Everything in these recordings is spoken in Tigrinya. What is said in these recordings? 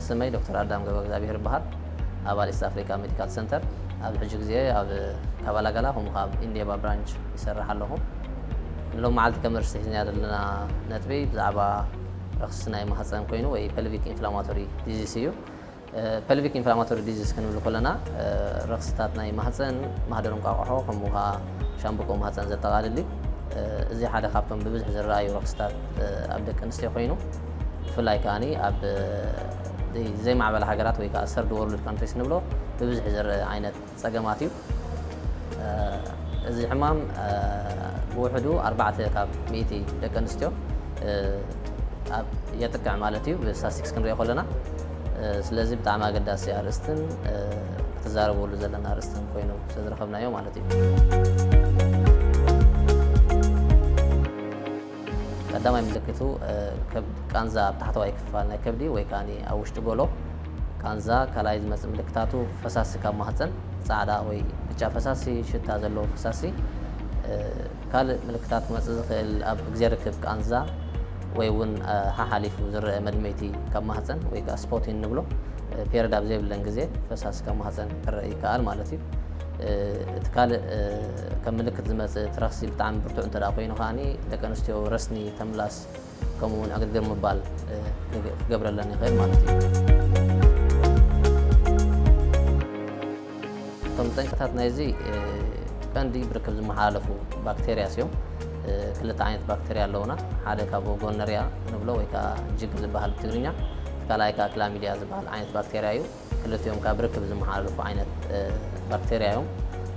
ስመይ ዶክተር ኣዳም ገብረ እግዚኣብሔር ይበሃል። ኣባል ኢስት ኣፍሪካ ሜዲካል ሰንተር፣ ኣብ ሕጂ ግዜ ኣብ ካባላጋላ ከምኡ ካብ ኢንዴባ ብራንች ይሰርሕ ኣለኹ። ንሎም መዓልቲ ከም ርእስቲ ሒዝናዮ ዘለና ነጥቢ ብዛዕባ ረኽሲ ናይ ማህፀን ኮይኑ ወይ ፐልቪክ ኢንፍላማቶሪ ዲዚስ እዩ። ፐልቪክ ኢንፍላማቶሪ ዲዚስ ክንብል ከለና ረኽስታት ናይ ማህፀን፣ ማህደር እንቋቑሖ ከምኡ ከዓ ሻምብቆ ማህፀን ዘጠቓልል እዩ። እዚ ሓደ ካብቶም ብብዝሒ ዝረኣዩ ረኽስታት ኣብ ደቂ ኣንስትዮ ኮይኑ፣ ብፍላይ ከዓኒ ኣብ ዘይማዕበላ ሃገራት ወይ ከዓ ሰርድ ወርልድ ካንትሪስ ንብሎ ብብዝሒ ዝረአ ዓይነት ፀገማት እዩ። እዚ ሕማም ብውሕዱ ኣርባዕተ ካብ ሚእቲ ደቂ ኣንስትዮ ኣብ የጥቅዕ ማለት እዩ፣ ብስታስቲክስ ክንሪኦ ከለና። ስለዚ ብጣዕሚ ኣገዳሲ ኣርእስትን ክትዛረበሉ ዘለና ኣርእስትን ኮይኑ ስለዝረኸብናዮ ማለት እዩ። ቀዳማይ ምልክቱ ከብዲ፣ ቃንዛ ኣብ ታሕተዋይ ክፋል ናይ ከብዲ ወይ ከዓ ኣብ ውሽጢ ጎሎ ቃንዛ። ካልኣይ ዝመፅእ ምልክታቱ ፈሳሲ ካብ ማህፀን፣ ፃዕዳ ወይ ብጫ ፈሳሲ፣ ሽታ ዘለዎ ፈሳሲ። ካልእ ምልክታት ክመፅእ ዝኽእል ኣብ ግዜ ርክብ ቃንዛ ወይ እውን ሓሓሊፉ ዝረአ መድመይቲ ካብ ማህፀን ወይ ከዓ ስፖቲን ንብሎ፣ ፔሪድ ኣብ ዘይብለን ግዜ ፈሳሲ ካብ ማህፀን ክረአ ይከኣል ማለት እዩ። እቲ ካልእ ከም ምልክት ዝመፅእ እቲ ረኽሲ ብጣዕሚ ብርቱዕ እንተ ኮይኑ ከዓኒ ደቂ ኣንስትዮ ረስኒ፣ ተምላስ ከምኡ እውን ዕግርግር ምባል ክገብረለን ይኽእል ማለት እዩ። እቶም ጠንቅታት ናይዚ ቀንዲ ብርክብ ዝመሓላለፉ ባክቴርያስ እዮም። ክልተ ዓይነት ባክቴርያ ኣለውና። ሓደ ካብኡ ጎነርያ ንብሎ ወይ ከዓ ጅግ ዝበሃል ብትግርኛ፣ ካልኣይ ከዓ ክላሚድያ ዝበሃል ዓይነት ባክቴርያ እዩ። ክልቲኦም ካብ ርክብ ዝመሓላለፉ ዓይነት ባክቴርያ እዮም።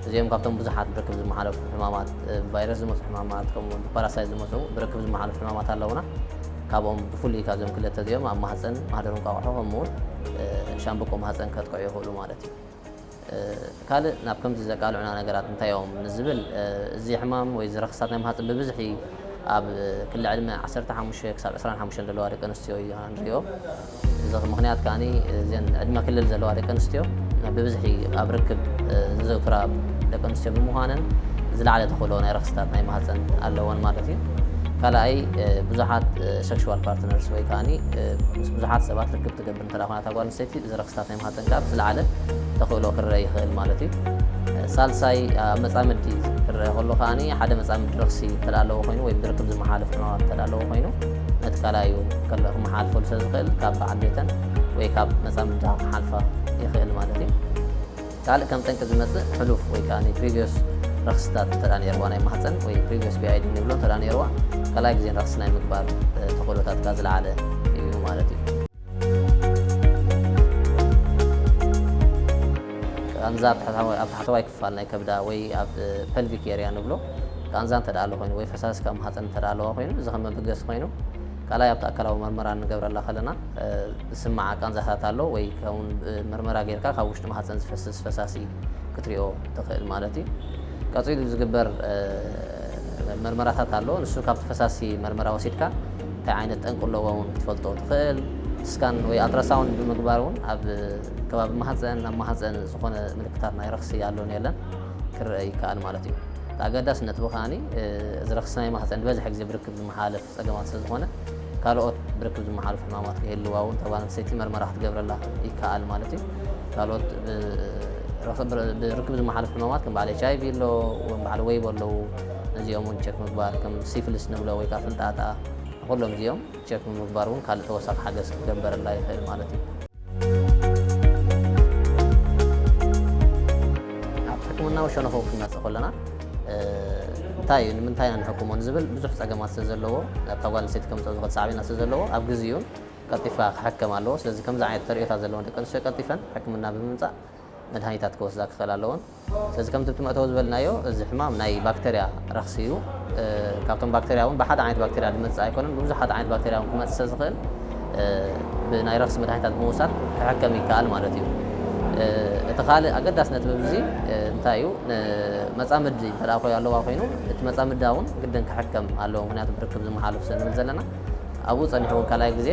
እዚኦም ካብቶም ብዙሓት ብርክብ ዝመሓላለፉ ሕማማት፣ ብቫይረስ ዝመፁ ሕማማት ከምኡ እውን ብፓራሳይት ዝመፁ ብርክብ ዝመሓላለፉ ሕማማት ኣለውና። ካብኦም ብፍሉይ ካብዞም ክልተ እዚኦም ኣብ ማህፀን፣ ማህደር እንቋቑሖ ከምኡ እውን ሻምብቆ ማህፀን ከጥቅዑ ይኽእሉ ማለት እዩ። ካልእ ናብ ከምዚ ዘቃልዑና ነገራት እንታይ እዮም ንዝብል፣ እዚ ሕማም ወይ እዚ ረኽስታት ናይ ማህፀን ብብዝሒ ኣብ ክሊ ዕድመ ዓሰርተ ሓሙሽተ ክሳብ ዕስራን ሓሙሽተን ዘለዋ ደቂ ኣንስትዮ ኢና ንሪኦ። እዚ ምኽንያት ከዓኒ እዘን ዕድመ ክልል ዘለዋ ደቂ ኣንስትዮ ብብዝሒ ኣብ ርክብ ዘዘውትራ ደቂ ኣንስትዮ ብምዃነን ዝለዓለ ተኽእሎ ናይ ረኽስታት ናይ ማህፀን ኣለወን ማለት እዩ። ካልኣይ ብዙሓት ሴክሹዋል ፓርትነርስ ወይ ከዓኒ ምስ ብዙሓት ሰባት ርክብ ትገብር እንተ ኮይና እታ ጓል ኣንስተይቲ፣ እዚ ረኽስታት ናይ ማህፀን ከዓ ብዝለዓለ ተኽእሎ ክረአ ይኽእል ማለት እዩ። ሳልሳይ ኣብ መፃምዲ ክረአ ከሎ ከዓኒ ሓደ መፃምዲ ረኽሲ እንተ ኣለዎ ኮይኑ ወይ ብርክብ ዝመሓለፍ ሕማማት እንተ ኣለዎ ኮይኑ ነቲ ካልኣዩ ከሎ ክመሓልፈሉ ስለ ዝኽእል ካብ በዓል ቤተን ወይ ካብ መፃምዳ ክሓልፋ ይኽእል ማለት እዩ። ካልእ ከም ጠንቂ ዝመፅእ ሕሉፍ ወይ ከዓ ፕሪቪየስ ረኽስታት እንተ ነይርዋ ናይ ማህፀን ወይ ፕሪቪየስ ፒ ኣይ ዲ ንብሎ እንተ ነይርዋ ካልኣይ ግዜ ረኽሲ ናይ ምግባር ተኽእሎታት ዝለዓለ እዩ ማለት እዩ። ቃንዛ ኣብ ታሕተዋይ ክፋል ናይ ከብዳ ወይ ኣብ ፐልቪክ ኤርያ ንብሎ ቃንዛ እንተ ኣሎ ኮይኑ ወይ ፈሳሲ ካብ ማህፀን እንተ ኣለዋ ኮይኑ እዚ ከም መበገሲ ኮይኑ ካልኣይ ኣብቲ ኣካላዊ መርመራ ንገብረላ ከለና ዝስማዓ ቃንዛታት ኣሎ ወይ ከምኡ ምርመራ ጌርካ ካብ ውሽጢ ማህፀን ዝፈስስ ፈሳሲ ክትሪኦ ትኽእል ማለት እዩ። ቀፂሉ ዝግበር መርመራታት ኣሎ። ንሱ ካብቲ ፈሳሲ መርመራ ወሲድካ እንታይ ዓይነት ጠንቂ ኣለዎ እውን ክትፈልጦ ትኽእል። ስካን ወይ ኣልትራሳውንድ ብምግባር እውን ኣብ ከባቢ ማህፀን፣ ኣብ ማህፀን ዝኾነ ምልክታት ናይ ረኽሲ ኣሎን የለን ክረአ ይከኣል ማለት እዩ። ኣገዳሲ ነጥቢ ከዓኒ እዚ ረኽሲ ናይ ማህፀን ዝበዝሐ ግዜ ብርክብ ዝመሓለፍ ፀገማት ስለ ዝኾነ ካልኦት ብርክብ ዝመሓለፉ ሕማማት ክህልዋ እውን እታ ጓል ኣንስተይቲ መርመራ ክትገብረላ ይከኣል ማለት እዩ። ካልኦት ብርክብ ዝመሓለፉ ሕማማት ከም በዓል ኤች ኣይ ቪ ኣሎ፣ ከም በዓል ወይቦ ኣለዉ። ነዚኦም እውን ቸክ ምግባር ከም ሲፍልስ ንብሎ ወይ ከዓ ፍንጣጣ፣ ኩሎም እዚኦም ቸክ ንምግባር እውን ካልእ ተወሳኺ ሓገዝ ክገበረላ ይኽእል ማለት እዩ። ኣብ ሕክምናዊ ሸነኹ ክንመፅእ ከለና እንታይ እዩ ንምንታይ ኢና ንሕክሞ ንዝብል ብዙሕ ፀገማት ስለ ዘለዎ ኣብታ ጓል ኣንስተይቲ ከምፅኦ ዝኽእል ሳዕቤናት ስለ ዘለዎ ኣብ ግዜኡን ቀልጢፋ ክሕከም ኣለዎ። ስለዚ ከምዚ ዓይነት ተርእዮታት ዘለወን ደቂ ኣንስትዮ ቀልጢፈን ሕክምና ብምምፃእ መድሃኒታት ክወስዳ ክኽእል ኣለወን። ስለዚ ከምቲ መእተዊ ዝበልናዮ እዚ ሕማም ናይ ባክተርያ ረኽሲ እዩ። ካብቶም ባክተርያ እውን ብሓደ ዓይነት ባክተርያ ዝመፅእ ኣይኮነን፣ ብብዙሓት ዓይነት ባክተርያ እውን ክመፅእ ስለ ዝኽእል ብናይ ረኽሲ መድሃኒታት ብምውሳድ ክሕከም ይከኣል ማለት እዩ። እቲ ካልእ ኣገዳሲ ነጥቢ እዚ እንታይ እዩ? መፃምዲ እንተ ደኣ ኣለዋ ኮይኑ እቲ መፃምዳ እውን ግድን ክሕከም ኣለዎ፣ ምክንያቱ ብርክብ ዝመሓለፉ ስለ ንብል ዘለና ኣብኡ ፀኒሑ እውን ካልኣይ ግዜ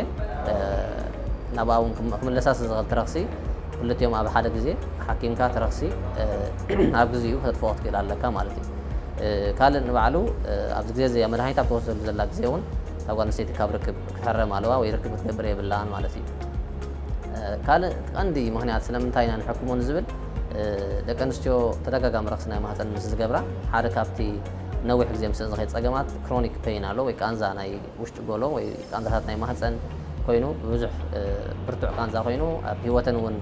ናብኣ እውን ክምለሳ ስለ ዝኽእል ትረኽሲ ክልቲኦም ኣብ ሓደ ግዜ ሓኪምካ ትረኽሲ ኣብ ግዜኡ ከተጥፍኦ ክትክእል ኣለካ ማለት እዩ። ካልእ ንባዕሉ ኣብዚ ግዜ እዚ መድሃኒት ኣብ ተወስደሉ ዘላ ግዜ እውን እታ ጓል ኣንስተይቲ ካብ ርክብ ክትሕረም ኣለዋ ወይ ርክብ ክትገብር የብላን ማለት እዩ። ካልእ እቲ ቀንዲ ምኽንያት ስለምንታይ ኢና ንሕክሞ ንዝብል፣ ደቂ ኣንስትዮ ተደጋጋሚ ረኽሲ ናይ ማህፀን ምስ ዝገብራ፣ ሓደ ካብቲ ነዊሕ ግዜ ምስ ዝኸይድ ጸገማት ክሮኒክ ፔይን ኣሎ፣ ወይ ቃንዛ ናይ ውሽጢ ጎሎ ወይ ቃንዛታት ናይ ማህፀን ኮይኑ፣ ብዙሕ ብርቱዕ ቃንዛ ኮይኑ ኣብ ህይወተን እውን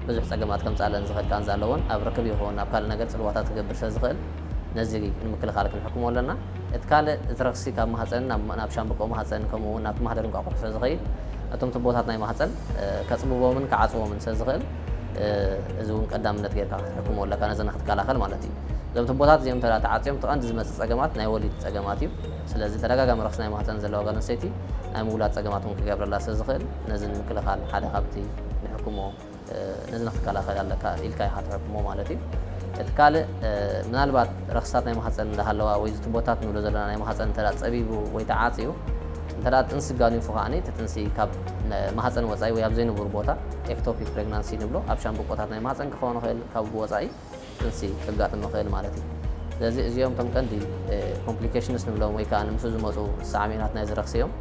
ብዙሕ ጸገማት ከምጻለን ዝኽእል ቃንዛ ኣለዎን፣ ኣብ ርክብ ይኹን ኣብ ካልእ ነገር ጽልዋታት ክገብር ስለ ዝኽእል፣ ነዚ ንምክልኻል ክንሕክሞ ኣለና። እቲ ካልእ፣ እቲ ረኽሲ ካብ ማህፀን ናብ ሻምብቆ ማህፀን፣ ከምኡ እውን ናብቲ ማህደር እንቋቑሖ ስለ ዝኸይድ፣ እቶም ቱቦታት ናይ ማህፀን ከጽብቦምን ክዓጽዎምን ስለ ዝኽእል፣ እዚ እውን ቀዳምነት ጌርካ ክትሕክሞ ኣለካ፣ ነዘን ክትከላኸል ማለት እዩ። እዞም ቱቦታት እዚኦም እንተ ተዓፅዮም፣ እቲ ቀንዲ ዝመፅእ ጸገማት ናይ ወሊድ ጸገማት እዩ። ስለዚ ተደጋጋሚ ረኽሲ ናይ ማህፀን ዘለዋ ጓል ኣንስተይቲ ናይ ምውላድ ጸገማት እውን ክገብረላ ስለ ዝኽእል፣ ነዚ ንምክልኻል ሓደ ካብቲ ንሕክሞ ነዚ ክትከላኸል ኣለካ ኢልካ ኢኻ ትሕክሞ ማለት እዩ። እቲ ካልእ፣ ምናልባት ረኽስታት ናይ ማህፀን እንዳሃለዋ ወይ እዚ ቱቦታት ንብሎ ዘለና ናይ ማህፀን እንተ ጸቢቡ ወይ ተዓፅዩ፣ እንተ ጥንሲ ጋኒፉ ከዓኒ፣ እቲ ጥንሲ ካብ ማህፀን ወፃኢ ወይ ኣብ ዘይንቡር ቦታ፣ ኤክቶፒክ ፕሬግናንሲ ንብሎ፣ ኣብ ሻምብቆታት ናይ ማህፀን ክኸውን ይኽእል፣ ካብ ወፃኢ ጥንሲ ከጋጥም ይኽእል ማለት እዩ። ስለዚ እዚኦም እቶም ቀንዲ ኮምፕሊኬሽንስ ንብሎም ወይ ከዓ ንምሱ ዝመፁ ሳዕቤናት ናይ ዝረኽሲ እዮም።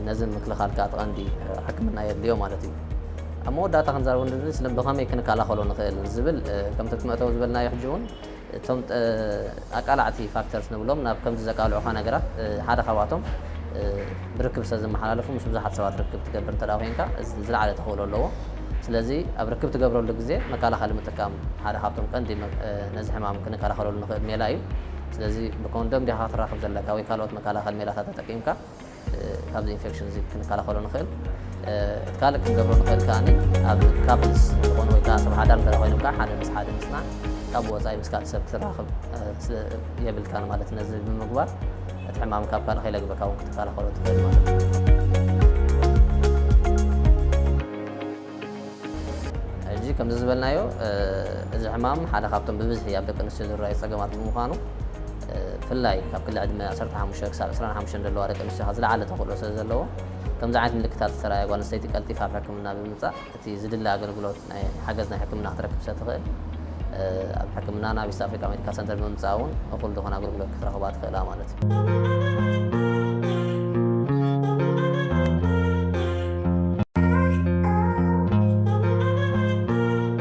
ነዚ ምክልኻል ከዓ እቲ ቀንዲ ሕክምና የድልዮ ማለት እዩ። ኣብ መወዳእታ ክንዛረብ ንደሊ ስለ ብኸመይ ክንከላኸሎ ንኽእል ዝብል፣ ከምቲ መእተዊ ዝበልናዮ ሕጂ እውን እቶም ኣቃላዕቲ ፋክተርስ ንብሎም ናብ ከምዚ ዘቃልዑኻ ነገራት ሓደ ካብኣቶም ብርክብ ስለ ዝመሓላለፉ ምስ ብዙሓት ሰባት ርክብ ትገብር እንተ ኮይንካ ዝለዓለ ተኽእሎ ኣለዎ። ስለዚ ኣብ ርክብ ትገብረሉ ግዜ መከላኸሊ ምጥቃም ሓደ ካብቶም ቀንዲ ነዚ ሕማም ክንከላኸለሉ ንኽእል ሜላ እዩ። ስለዚ ብኮንዶም ዲኻ ክትራኸብ ዘለካ ወይ ካልኦት መከላኸሊ ሜላታት ተጠቂምካ ካብዚ ኢንፌክሽን እዚ ክንከላኸሎ ንኽእል። እቲ ካልእ ክንገብሮ ንኽእል ከኣ ኣብ ካፕልስ ዝኾኑ ወይ ከዓ ሰብ ሓዳር እንተ ኮይኖም ከዓ ሓደ ምስ ሓደ ምጽናዕ፣ ካብ ወፃኢ ምስ ካልእ ሰብ ትራኸብ የብልካን ማለት ነዚ ብምግባር እቲ ሕማም ካብ ካልእ ከይለግበካ እውን ክትከላኸሎ ትኽእል ማለት እዩ። ሕጂ ከምዚ ዝበልናዮ፣ እዚ ሕማም ሓደ ካብቶም ብብዝሒ ኣብ ደቂ ኣንስትዮ ዝረኣዩ ጸገማት ብምዃኑ፣ ብፍላይ ካብ ክሊ ዕድመ ዓሰርተ ሓሙሽተ ክሳብ ዕስራን ሓሙሽተን ዘለዋ ደቂ ኣንስትዮ ዝለዓለ ተኽእሎ ስለ ዘለዎ፣ ከምዚ ዓይነት ምልክታት ዝተረኣየ ጓል ኣንስተይቲ ቀልጢፋ ኣብ ሕክምና ብምምጻእ እቲ ዝድለ ኣገልግሎት ናይ ሓገዝ ናይ ሕክምና ክትረክብ ስለ ትኽእል፣ ኣብ ሕክምናና ኣብ ኢስት ኣፍሪካ ሜዲካል ሰንተር ብምምጻእ እውን እኹል ዝኾነ ኣገልግሎት ክትረኽባ ትኽእላ ማለት እዩ።